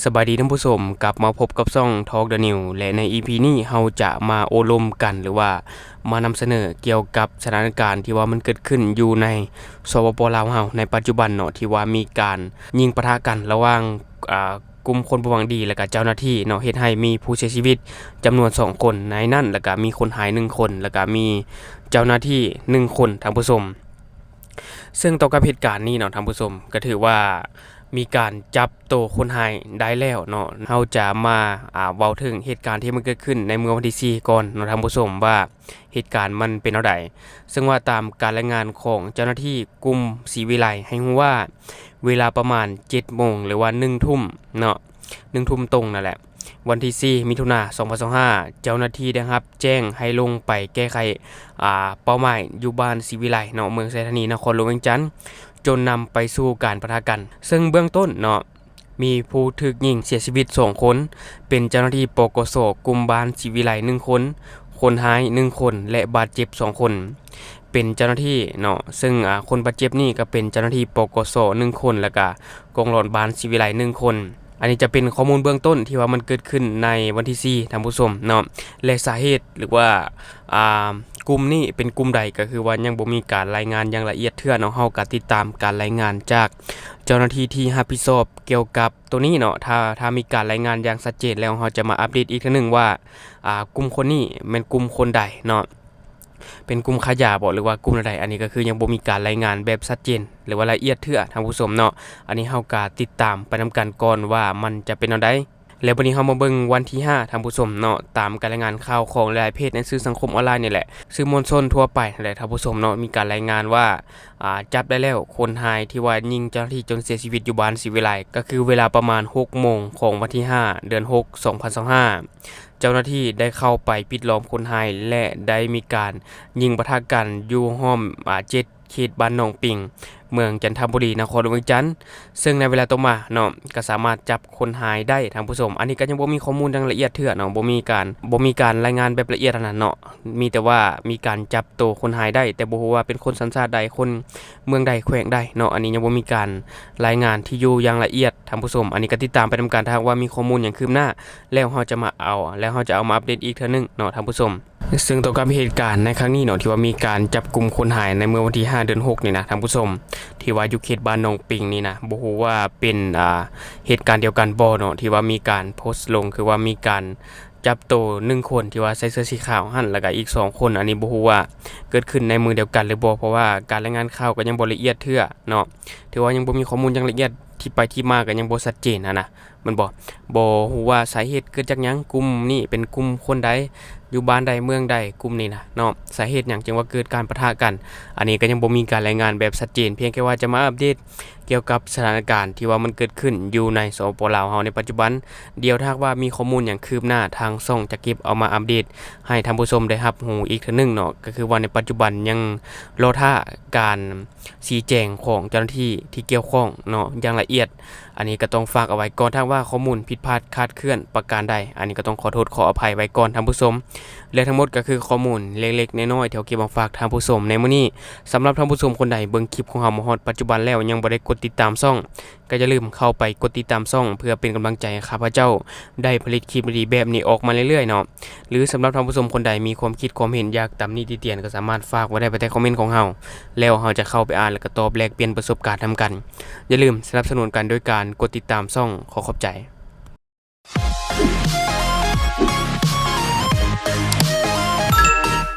ສະບາຍດີທ່ານຜູ້ຊົມ, ກັບມາພົບກັບຊ່ອງ Talk the News ແລະ ໃນ ອີ ພີ ນີ້ເຮົາຈະມາໂອ້ລົມກັນ ຫຼືວ່າມານຳສະເໜີກ່ຽວກັບສະຖານະການທີ່ວ່າມັນເກີດຂຶ້ນຢູ່ໃນ ສປປ ລາວເຮົາໃນປັດຈຸບັນເນາະ ທີ່ວ່າມີການຍິງປະທະກັນລະຫວ່າງ ອ່າ ກຸ່ມຄົນບໍ່ຫວັງດີ ແລະກະເຈົ້າໜ້າທີ່ເນາະ ເຮັດໃຫ້ມີຜູ້ເສຍຊີວິດຈຳນວນສອງຄົນໃນນັ້ນ ແລະກະມີຄົນຫາຍໜຶ່ງຄົນ ແລະກະມີເຈົ້າໜ້າທີ່ໜຶ່ງຄົນ ທ່ານຜູ້ຊົມ. ເຊິ່ງຕໍ່ກັບເຫດການນີ້ເນາະ ທ່ານຜູ້ຊົມ ກະຖືວ່າມີການຈັບໂຕຄົນຮ້າຍໄດ້ແລ້ວເນາະ. ເຮົາຈະມາ ອ່າ ເວົ້າເຖິງເຫດການທີ່ມັນເກີດຂຶ້ນໃນເມື່ອວັນທີສີ່ກ່ອນເນາະ ທ່ານຜູ້ຊົມ ວ່າເຫດການມັນເປັນແນວໃດ. ເຊິ່ງວ່າຕາມການລາຍງານຂອງເຈົ້າໜ້າທີ່ກຸ່ມສີວິໄລໃຫ້ຮູ້ວ່າ ເວລາປະມານເຈັດໂມງ ຫຼືວ່າໜຶ່ງທຸ່ມເນາະ ໜຶ່ງທຸ່ມຕົງນັ້ນແຫຼະ ວັນທີສີ່ ມິຖຸນາ ສອງພັນຊາວຫ້າ ເຈົ້າໜ້າທີ່ໄດ້ຮັບແຈ້ງໃຫ້ລົງໄປແກ້ໄຂ ອ່າ ເປົ້າໝາຍຢູ່ບ້ານສີວິໄລເນາະ ເມືອງໄຊທານີ ນະຄອນຫຼວງວຽງຈັນ ຈົນນຳໄປສູ່ການປະທະກັນ. ເຊິ່ງເບື້ອງຕົ້ນເນາະ ມີຜູ້ຖືກຍິງເສຍຊີວິດສອງຄົນ ເປັນເຈົ້າໜ້າທີ່ ປກສ ກຸ່ມບ້ານສີວິໄລໜຶ່ງຄົນ, ຄົນຮ້າຍໜຶ່ງຄົນ ແລະບາດເຈັບສອງຄົນ ເປັນເຈົ້າໜ້າທີ່ເນາະ. ເຊິ່ງ ອ່າ ຄົນບາດເຈັບນີ້ກະເປັນເຈົ້າໜ້າທີ່ ປກສ ໜຶ່ງຄົນ ແລະກະກອງຫຼອນບ້ານສີວິໄລໜຶ່ງຄົນ. ອັນນີ້ຈະເປັນຂໍ້ມູນເບື້ອງຕົ້ນທີ່ວ່າມັນເກີດຂຶ້ນໃນວັນທີສີ່ ທ່ານຜູ້ຊົມເນາະ ແລະສາເຫດ ຫຼືວ່າ ອ່າ ກຸ່ມນີ້ເປັນກຸ່ມໃດ ກະຄືວ່າຍັງບໍ່ມີການລາຍງານຢ່າງລະອຽດເທື່ອເນາະ. ເຮົາກະຕິດຕາມການລາຍງານຈາກເຈົ້າໜ້າທີ່ທີ່ຮັບຜິດຊອບກ່ຽວກັບໂຕນີ້ເນາະ. ຖ້າ ຖ້າມີການລາຍງານຢ່າງຊັດເຈນແລ້ວ ເຮົາຈະມາອັບເດດອີກເທື່ອໜຶ່ງວ່າ ອ່າ ກຸ່ມຄົນນີ້ແມ່ນກຸ່ມຄົນໃດເນາະ ເປັນກຸ່ມຄ້າຢາບໍ ຫຼືວ່າກຸ່ມແນວໃດ. ອັນນີ້ກະຄືຍັງບໍ່ມີການລາຍງານແບບຊັດເຈນ ຫຼືວ່າລະອຽດເທື່ອ ທ່ານຜູ້ຊົມເນາະ. ອັນນີ້ເຮົາກະຕິດຕາມໄປນຳກັນກ່ອນວ່າມັນຈະເປັນແນວໃດ. ແລ້ວບັດນີ້ເຮົາມາເບິ່ງວັນທີຫ້າ ທ່ານຜູ້ຊົມເນາະ, ຕາມການລາຍງານຂ່າວຂອງຫຼາຍໆເພຈໃນສື່ສັງຄົມອອນລາຍນີ້ແຫຼະ ສື່ມວນຊົນທົ່ວໄປຫັ້ນແຫຼະ ທ່ານຜູ້ຊົມເນາະ, ມີການລາຍງານວ່າ ອ່າ ຈັບໄດ້ແລ້ວຄົນຮ້າຍທີ່ວ່າຍິງເຈົ້າໜ້າທີ່ຈົນເສຍຊີວິດຢູ່ບ້ານສີວິໄລ ກະຄືເວລາປະມານຫົກໂມງຂອງວັນທີຫ້າ ເດືອນຫົກ ສອງພັນຊາວຫ້າ ເຈົ້າໜ້າທີ່ໄດ້ເຂົ້າໄປປິດລ້ອມຄົນຮ້າຍ ແລະໄດ້ມີການຍິງປະທະກັນຢູ່ຫ້ອມ ອ່າ ເຈັດ ເຂດບ້ານໜອງປິງ ເມືອງຈັນທະບູລີ ນະຄອນຫຼວງວຽງຈັນ. ເຊິ່ງໃນເວລາຕໍ່ມາເນາະ ກະສາມາດຈັບຄົນຮ້າຍໄດ້ ທ່ານຜູ້ຊົມ. ອັນນີ້ກະຍັງບໍ່ມີຂໍ້ມູນຢ່າງລະອຽດເທື່ອເນາະ, ບໍ່ມີການ ບໍ່ມີການລາຍງານແບບລະອຽດຫັ້ນນະເນາະ, ມີແຕ່ວ່າມີການຈັບໂຕຄົນຮ້າຍໄດ້ ແຕ່ບໍ່ຮູ້ວ່າເປັນຄົນສັນຊາດໃດ ຄົນເມືອງໃດ ແຂວງໃດເນາະ. ອັນນີ້ຍັງບໍ່ມີການລາຍງານທີ່ຢູ່ຢ່າງລະອຽດ ທ່ານຜູ້ຊົມ. ອັນນີ້ກະຕິດຕາມໄປນຳກັນ, ຖ້າຫາກວ່າມີຂໍ້ມູນຫຍັງຄືບໜ້າ ແລ້ວເຮົາຈະມາເອົາ ແລ້ວເຮົາຈະເອົາມາອັບເດດອີກເທື່ອໜຶ່ງເນາະ ທ່ານຜູ້ຊົມ. ເຊິ່ງຕໍ່ກັບເຫດການໃນຄັ້ງນີ້ເນາະ ທີ່ວ່າມີການຈັບກຸມຄົນຮ້າຍໃນເມື່ອວັນທີຫ້າ ເດືອນຫົກນີ້ນະ ທ່ານຜູ້ຊົມ, ທີ່ວ່າຢູ່ເຂດບ້ານໜອງປິງນີ້ນະ, ບໍ່ຮູ້ວ່າເປັນ ອ່າ ເຫດການດຽວກັນບໍ່ເນາະ ທີ່ວ່າມີການໂພສລົງ ຄືວ່າມີການຈັບໂຕໜຶ່ງຄົນທີ່ວ່າໃສ່ເສື້ອສີຂາວຫັ້ນ ແລ້ວກະອີກສອງຄົນ. ອັນນີ້ບໍ່ຮູ້ວ່າເກີດຂຶ້ນໃນມື້ດຽວກັນຫຼືບໍ່ ເພາະວ່າການລາຍງານຂ່າວກະຍັງບໍ່ລະອຽດເທື່ອເນາະ, ຖືວ່າຍັງບໍ່ມີຂໍ້ມູນຢ່າງລະອຽດ, ທີ່ໄປທີ່ມາກະຍັງບໍ່ຊັດເຈນຫັ້ນນະ. ແມ່ນບໍ່? ບໍ່ຮູ້ວ່າສາເຫດເກີດຈາກຫຍັງ, ກຸ່ມນີ້ເປັນກຸ່ມຄົນໃດ, ຢູ່ບ້ານໃດ ເມືອງໃດ ກຸ່ມນີ້ນະເນາະ, ສາເຫດຫຍັງຈຶ່ງວ່າເກີດການປະທະກັນ. ອັນນີ້ກະຍັງບໍ່ມີການລາຍງານແບບຊັດເຈນ, ພຽງແຄ່ວ່າຈະມາອັບເດດກ່ຽວກັບສະຖານະການທີ່ວ່າມັນເກີດຂຶ້ນຢູ່ໃນ ສປປ ລາວເຮົາໃນປັດຈຸບັນ. ດຽວຖ້າຫາກວ່າມີຂໍ້ມູນຫຍັງຄືບໜ້າ, ທາງຊ່ອງຈະເກັບເອົາມາອັບເດດໃຫ້ທ່ານຜູ້ຊົມໄດ້ຮັບຮູ້ອີກເທື່ອໜຶ່ງເນາະ, ກະຄືວ່າໃນປັດຈຸບັນຍັງລໍຖ້າການ ຊີ້ແຈງຂອງເຈົ້າໜ້າທີ່ທີ່ກ່ຽວຂ້ອງເນາະ ຢ່າງລະອຽດ. ອັນນີ້ກະຕ້ອງຝາກເອົາໄວ້ກ່ອນ, ຖ້າວ່າຂໍ້ມູນຜິດພາດຄາດເຄື່ອນປະການໃດ, ອັນນີ້ກະຕ້ອງຂໍໂທດຂໍອະໄພໄວ້ກ່ອນທ່ານຜູ້ຊົມ. ແລະທັງໝົດກະຄືຂໍ້ມູນເລັກໆນ້ອຍໆ ທີ່ເຮົາເກັບມາຝາກທ່ານຜູ້ຊົມໃນມື້ນີ້. ສຳລັບທ່ານຜູ້ຊົມຄົນໃດເບິ່ງຄລິບຂອງເຮົາມາຮອດປັດຈຸບັນແລ້ວ ຍັງບໍ່ໄດ້ກົດຕິດຕາມຊ່ອງ, ກະຢ່າລືມເຂົ້າໄປກົດຕິດຕາມຊ່ອງ ເພື່ອເປັນກຳລັງໃຈໃຫ້ຂ້າພະເຈົ້າໄດ້ຜະລິດຄລິບດີໆແບບນີ້ອອກມາເລື້ອຍໆເນາະ. ຫຼືສຳລັບທ່ານຜູ້ຊົມຄົນໃດມີຄວາມຄິດຄວາມເຫັນຢາກຕຳໜິຕິຕຽນ ກະສາມາດຝາກໄວ້ໄດ້ພາຍໃຕ້ຄອມເມັນຂອງເຮົາ, ແລ້ວເຮົາຈະເຂົ້າໄປອ່ານ ແລະກະຕອບແລກປ່ຽນປະສົບການນຳກັນ. ຢ່າລືມສະໜັບສະໜູນກັນໂດຍການກົດຕິດຕາມຊ່ອງ. ຂໍຂອບໃຈ.